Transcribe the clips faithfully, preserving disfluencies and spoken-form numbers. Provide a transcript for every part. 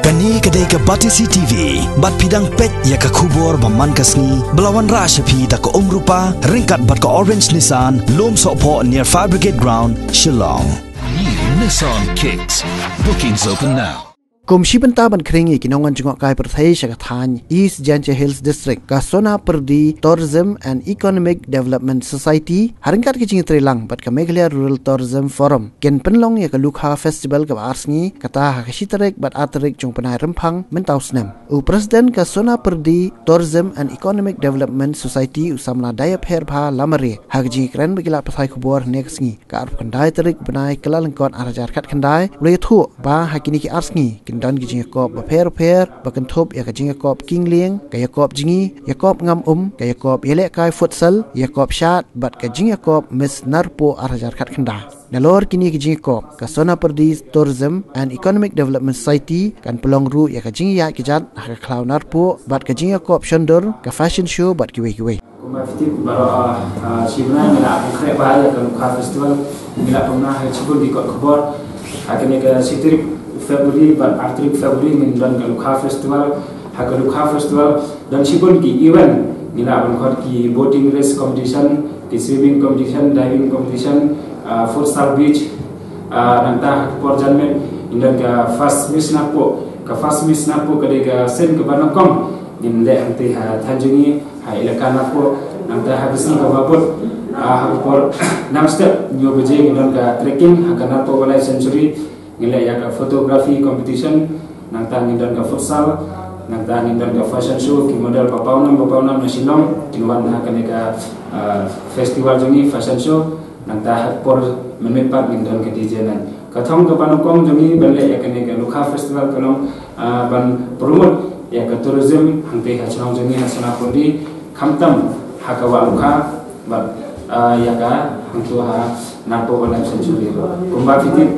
Kane ka dei ka Batesi T V, bad phi dang peit ïa ka khubor ba man ka sngi, ba la wanrah sha phi da ka Umrupa, ryngkat bad ka Orange Nissan, Lum Sohphoh near Fire Brigade Ground, Shillong. New Nissan Kicks. Bookings open now. Kum shi bynta ban khring ïa ki nongwan jngohkai pyrthei sha ka thaiñ East Jaintia Hills District, ka Sona Pyrdi Tourism and Economic Development Society, ha ryngkat ka jingïatreilang bad ka Meghalaya Rural Tourism Forum, kin pynlong ïa ka Lukha Festival kaba ar sngi, kata ha ka shi tarik bad ar tarik jong u bnai Rymphang mynta u snem. U President ka Sona Pyrdi Tourism and Economic Development Society, u samla Dayapher Bha Lamare, ha ka jingkren bad ki lad pathai khubor hynne ka sngi, ka arphew khyndai tarik bnai Kyllalyngkot ar hajar khatkhyndai, u la ïathuh ba ha kine ki ar sngi kin don ki jingïakop bapher bapher, ba kynthup ïa ka jingïakop Kieng Lieng, ka ïakop Jngi, ïakop Ngam Um, ka ïakop Ïalehkai Futsal, ïakop Shad, bad ka jingïakop Miss Narpuh ar hajar khatkhyndai. Nalor kine ki jingïakop, ka Sona Pyrdi Tourism and Economic Development Society kan pynlong ruh ïa ka jingïaid kjat ha ka khlaw Narpuh, bad ka jingïakop Shondur, ka fashion show bad kiwei kiwei. Kumba phi tip baroh, ah, ah, shi bnai ngi la pynkhreh bha ïa ka Lukha Festival, ngi la pynbna ha shibun ki kot khubor. Ha kane ka shi tarik February bad ar tarik February ngin don ka Lukha Festival. Ha ka Lukha Festival don shibun ki event, ngi la pynkhot ki boating race competition, ki swimming competition, diving competition, ah, futsal beach, ah, nangta ha ka por janmiet ngin don ka First Miss Narpuh. Ka First Miss Narpuh ka dei ka sien kaba nyngkong ngin leh hangtei ha thaiñ jong ngi, ha elaka Narpuh. Nangta ha ka sngi kaba bud, ah, ha ka por nang step hynñiew baje ngin don ka trekking ha ka Narpuh Wildlife Sanctuary, ngin leh ïa ka photography competition, nangta ngin don ka futsal, nangta ngin don ka fashion show, ki model ba pawnam ba pawnam na Shillong kin wan ha kane ka, ah, festival jong ngi, fashion show. Nangta ha ka por mynmiet pat ngin don ka D J night. Ka thong kaba nyngkong jong ngi ban leh ïa kane ka Lukha Festival ka long, ah, ban promote ïa ka tourism hangtei ha shnong jong ngi ha Sona Pyrdi, khamtam ha ka Wah Lukha bad, ah, ïa ka hangto ha Narpuh Wildlife Sanctuary. Kumba phi tip,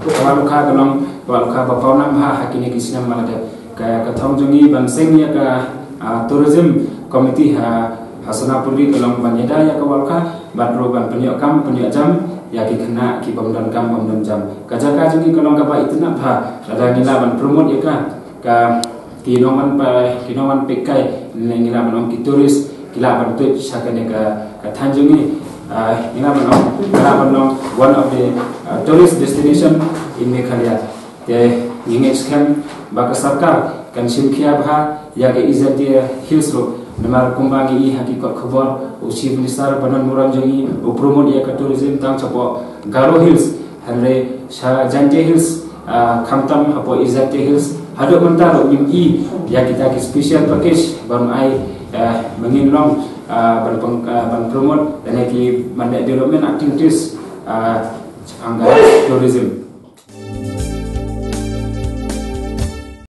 ka Wah Lukha ka long ka Wah Lukha ba pawnam bha ha kine ki snem ba la dep. Ka, ka thong jong ngi ban seng ïa ka, ah, tourism committee ha, ha Sona Pyrdi ka long ban ïada ïa ka Wah Lukha, bad ruh ban pynïoh kam pynïoh jam ïa ki khynnah ki bym don kam bym don jam. Ka jaka jong ngi ka long kaba itynnad bha, lada ngi lah ban promote ïa ka, ka ki nongwan pa, ki nongwan peitkai, ne ngi lah ban ong ki tourist, ki lah ban tuid sha kane ka, ka thaiñ jong ngi. Ah, ngi lah ban ong, ngi lah ban ong one of the, ah, tourist destination in Meghalaya. Te ngi ngeit skhem ba ka sorkar kan shim khia bha ïa ka East Jaintia Hills ruh, namar kumba ngi i ha ki kot khubor, u Chief Minister ba don burom jong ngi u promote ïa ka tourism tang shapoh Garo Hills, hynrei sha Jaintia Hills, ah, khamtam hapoh East Jaintia Hills. Haduh mynta ruh ngim i ïa kita ki special package ban ai, ah, ba ngin long, ah, ban peng-, ah, ban promote lane ki ban leh development activities, ah, shaphang ka tourism.